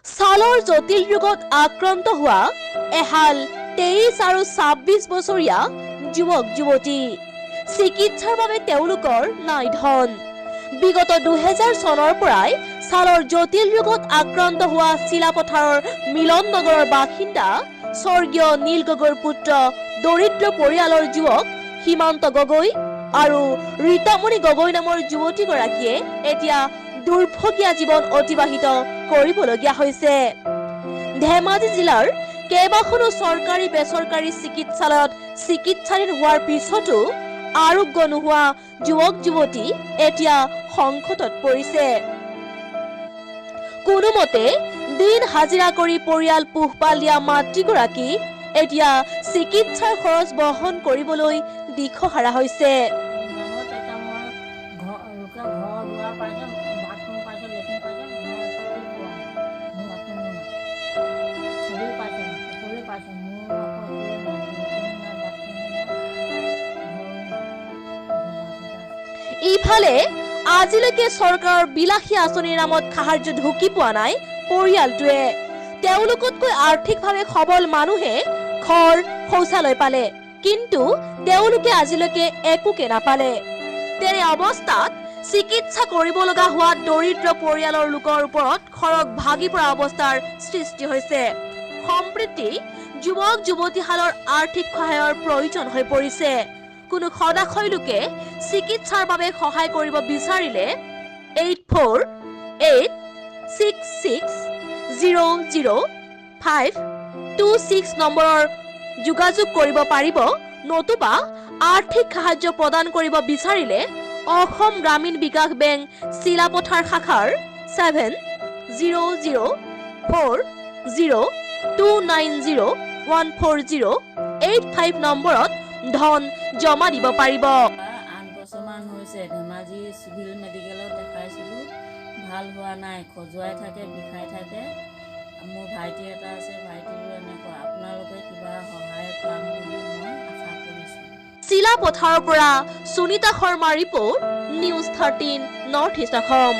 ছালৰ জটিল ৰোগত আক্ৰান্ত হোৱা এহাল 23 আৰু 26 বছৰীয়া যুৱক যুৱতী। চিকিৎসাৰ বাবে তেওঁলোকৰ নাই ধন। বিগত 2000 চনৰ পৰাই ছালৰ জটিল ৰোগত আক্ৰান্ত হোৱা চিলাপথাৰৰ মিলন নগৰৰ বাসিন্দা স্বৰ্গীয় নীল গগৈৰ পুত্ৰ দৰিদ্ৰ পৰিয়ালৰ যুৱক সীমান্ত গগৈ আৰু ৰীতামণি গগৈ নামৰ যুৱতীগৰাকীয়ে এতিয়া দুৰ্ভগীয়া জীৱন অতিবাহিত কৰিবলগীয়া হৈছে। ধেমাজি জিলাৰ কেইবাখনো চৰকাৰী বেচৰকাৰী চিকিৎসালয়ত চিকিৎসাধীন হোৱাৰ পিছতো আৰোগ্য নোহোৱা যুৱক যুৱতী এতিয়া সংকটত পৰিছে। কোনোমতে দিন হাজিৰা কৰি পৰিয়াল পোহপাল দিয়া মাতৃগৰাকী এতিয়া চিকিৎসাৰ খৰচ বহন কৰিবলৈ দিশহাৰা হৈছে। লগত এটা মই ঘৰ, লোকে ঘৰ দুৱাৰ পাইছে, বাথৰুম পাইছে, লেট্ৰিন পাইছে, মই একোৱেই পোৱা নাই। মোৰ বাথৰুমো নাই। চবেই পাইছে, সকলোৱে পাইছে, মোৰ আকৌ একোৱেই নাই। লেট্ৰিনো নাই, বাথৰুমো নাই, ঘৰো নাই। ভঙা চিগা আছে। ইফালে আজিলৈকে চৰকাৰৰ বিলাসী আঁচনিৰ নামত সাহায্য ঢুকি পোৱা নাই পৰিয়ালটোৱে। তেওঁলোকতকৈ আৰ্থিকভাৱে সবল মানুহে ঘৰ, শৌচালয় পালে, কিন্তু তেওঁলোকে আজিলৈকে একোকে নাপালে। তেনে অৱস্থাত চিকিৎসা কৰিব লগা হোৱা দৰিদ্ৰ পৰিয়ালৰ লোকৰ ওপৰত খৰক ভাগি পৰা অৱস্থাৰ সৃষ্টি হৈছে। সম্প্ৰতি যুৱক যুৱতীহালৰ আৰ্থিক সহায়ৰ প্ৰয়োজন হৈ পৰিছে। কোনো সদাশয় লোকে চিকিৎসাৰ বাবে সহায় কৰিব বিচাৰিলে 8486600526 নম্বৰৰ যোগাযোগ কৰিব পাৰিব, নতুবা আৰ্থিক সাহায্য প্ৰদান কৰিব বিচাৰিলে অসম গ্ৰামীণ বিকাশ বেংক, চিলাপথাৰ শাখাৰ 700402901408 5 নম্বৰত ধন জমা দিব পাৰিব। 8 বছৰমান হৈছে। ধেমাজি চিভিল মেডিকেলত দেখাইছিলোঁ, ভাল হোৱা নাই। খজুৱাই থাকে, বিষাই থাকে। মোৰ ভাইটি এটা আছে, ভাইটিৰো এনেকুৱা। আপোনালোকে কিবা সহায় পাম বুলি মই আশা কৰিছোঁ। চিলাপথাৰৰ পৰা Sunita Sharma report, news 13 north east Assam.